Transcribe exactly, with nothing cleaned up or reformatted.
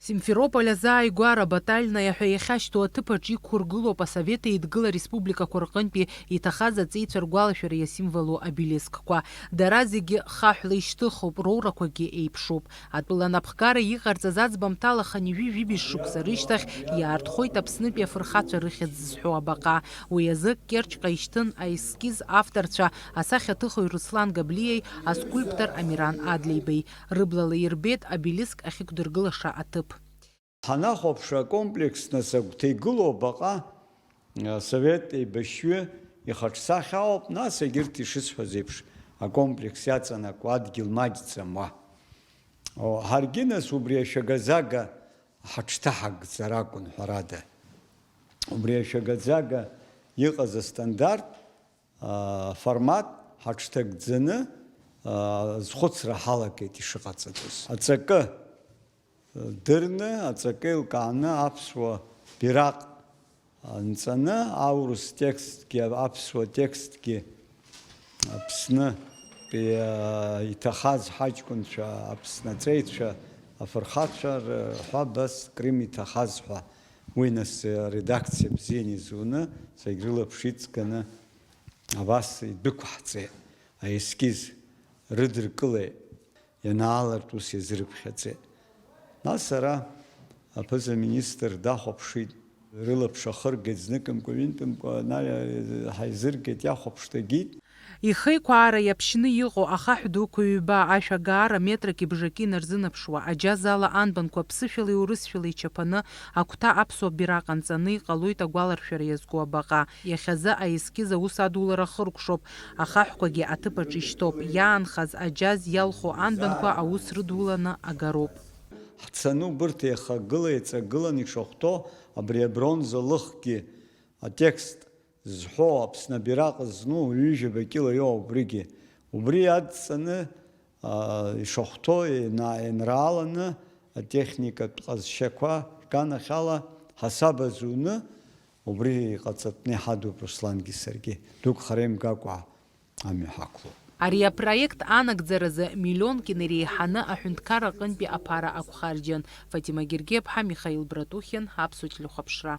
Симферополь азааигәара Батальная ҳәа иахьашьҭоу аҭыԥаҿ иқәыргылоуп Асовет Еидгыла республикақәа рҟынтәи иҭахаз аҵеицәа ргәалашәара иасимволу обелискқәа. Дара зегьы хаҳәла ишьҭыхуп, роурақәагьы еиԥшуп. Атәыла анапхгара иҟарҵаз аӡбамҭала хынҩажәи жәибжь шықәса рышьҭахь иаартхоит Аԥснытәи афырхацәа рыхьӡ зҳәо абаҟа. Уи азы Керчҟа ишьҭын аескиз авторцәа, асахьаҭыхҩы Руслан Габлиеи аскульптор Амиран Адлеибеи. Рыблала ирбеит обелиск ахьықәдыргылаша аҭыԥ. Ҳанахәаԥш, акомплекс нас агәҭа игылоу абаҟа, асовет еибашьҩы ихаҿсахьа ауп, нас егьырҭ ишысҳәаз еиԥш, акомплекс иаҵанакуа адгьыл маҷӡам уа. О, ҳаргьы нас убри ашәагазага ҳаҽҭаҳагӡар акәын, ҳәарада. Убри ашәагазага иҟаз астандарт, аа, формат ҳаҽҭагӡаны, аа, зхәыцра ҳалагеит ишыҟаҵатәыз. Аҵакы дырны, аҵакы еилкааны аԥсуа бираҟ нҵаны, аурыс текстгьы, аԥсуа текстгьы, Аԥснытәи, аа, иҭахаз ҳаҷкәынцәа, Аԥсны аҵеицәа, афырхацәа рҳәа, абас Крым иҭахаз ҳәа, уи нас аредакциа бзианы изуны, зегь рылаԥш иҵганы абас идәықәаҳҵеит, аескиз рыдыркылеит. Ианаалартә ус иазырыԥхьаӡеит. Нас ара аԥыза-министр дахәаԥшит, рылаԥш ахыргеит, зныкымкәа-ҩынтәымкәа ана ҳаизыргеит, иахәаԥшт, агеит. Ихеиқәаара иаԥшьны иҟоу ахаҳә дуқәа ҩба, ашә агаара метрак ибжаки инарзынаԥшуа, аџьаз ала анбанқәа ԥсышәалеи урысшәалеи чаԥаны, агәҭа аԥсуа бираҟ анҵаны иҟалоит агәаларшәара иазку абаҟа. Иахьазы аескиз аус адулара ахыркәшоуп. Ахаҳәқәагьы аҭыԥаҿ ишьҭоуп, иаанхаз аџьаз иалху анбанқәа аус рыдуланы агароуп. Ҳцаны убырҭ еихагыла-еиҵагыланы ишахәҭоу абри абронза лыхгьы атекст зҳәоу, Аԥсны абираҟ зну ҩажәаба кьыла иоуп убригьы. Убри адҵаны, аа, ишахәҭоу еина-, еинрааланы атехникатә ҟазшьақәа рганахьала ҳасаб азуны, убри иҟаҵатәны иҳадуп Руслангьы саргьы, дук хара имгакәа амҩа ҳақәлоуп. Ари апроект анагӡаразы миллионк инареиҳаны аҳәынҭқарра аҟынтәи аԥара ақәхарџьан. Фатима Гергиаԥҳа, Михаил Братухин, Аԥсуа телехәаԥшра.